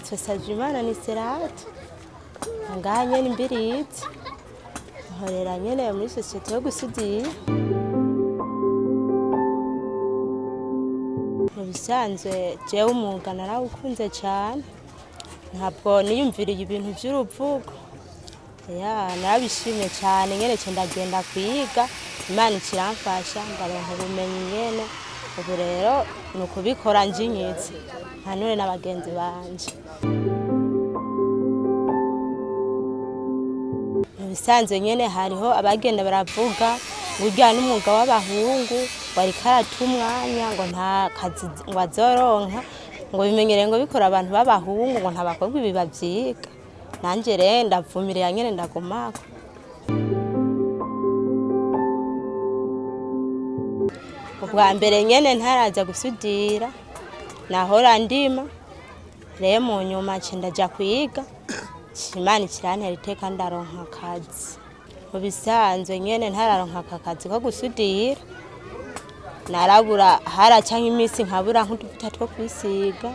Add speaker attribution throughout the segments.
Speaker 1: Nitwa Savyimana Niserate, ngaha nyene imbirizi, nkorera nyene muri sosiyete yo gusudira. Mu bisanzwe jewe umwuga narawukunze cane, ntabwo niyumviriye ibintu vy'uruvugo, ya narabishimye cane nyene ce ndagenda kwiga, Imana ica iramfasha ndaronka ubumenyi nyene, ubu rero ni ukubikora njinyitse mpanure n'abagenzi banje. Mu bisanzwe nyene hariho abagenda baravuga ngo urya n'umwuga w'abahungu, ngo ariko arata umwanya, ngo nta kazi ngo azoronka, ngo bimenyereye ngo bikora abantu b'abahungu, ngo nta bakobwa ibi bavyiga. Nanje rero ndavumirira nyene ndagumako. Ubwa mbere nyene ntaraza gusudira, nahora ndima, rero mu nyuma nca ndaja kwiga, Imana ikirantera iteka ndaronka akazi. Mu bisanzwe nyene ntararonka aka kazi ko gusudira, narabura, haraca nk'imisi nkabura nk'utuvuta two kwisiga,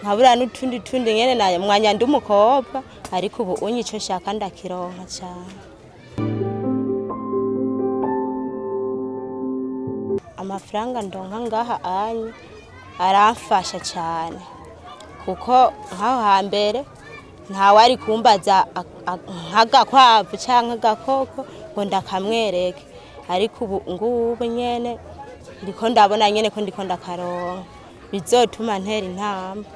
Speaker 1: nkabura n'utundi tundi nyene na mwanya ndi umukobwa, ariko ubu unye ico nshaka ndakironka cane. Amafaranga ndonka ngaha anye aramfasha cane, kuko nk'aho hambere ntawari kumbaza nk'agakwavu canke agakoko ngo ndakamwereke, ariko ubu ngubu nyene ndiko ndabona nyene ko ndiko ndakaronka, bizotuma ntera intambwe.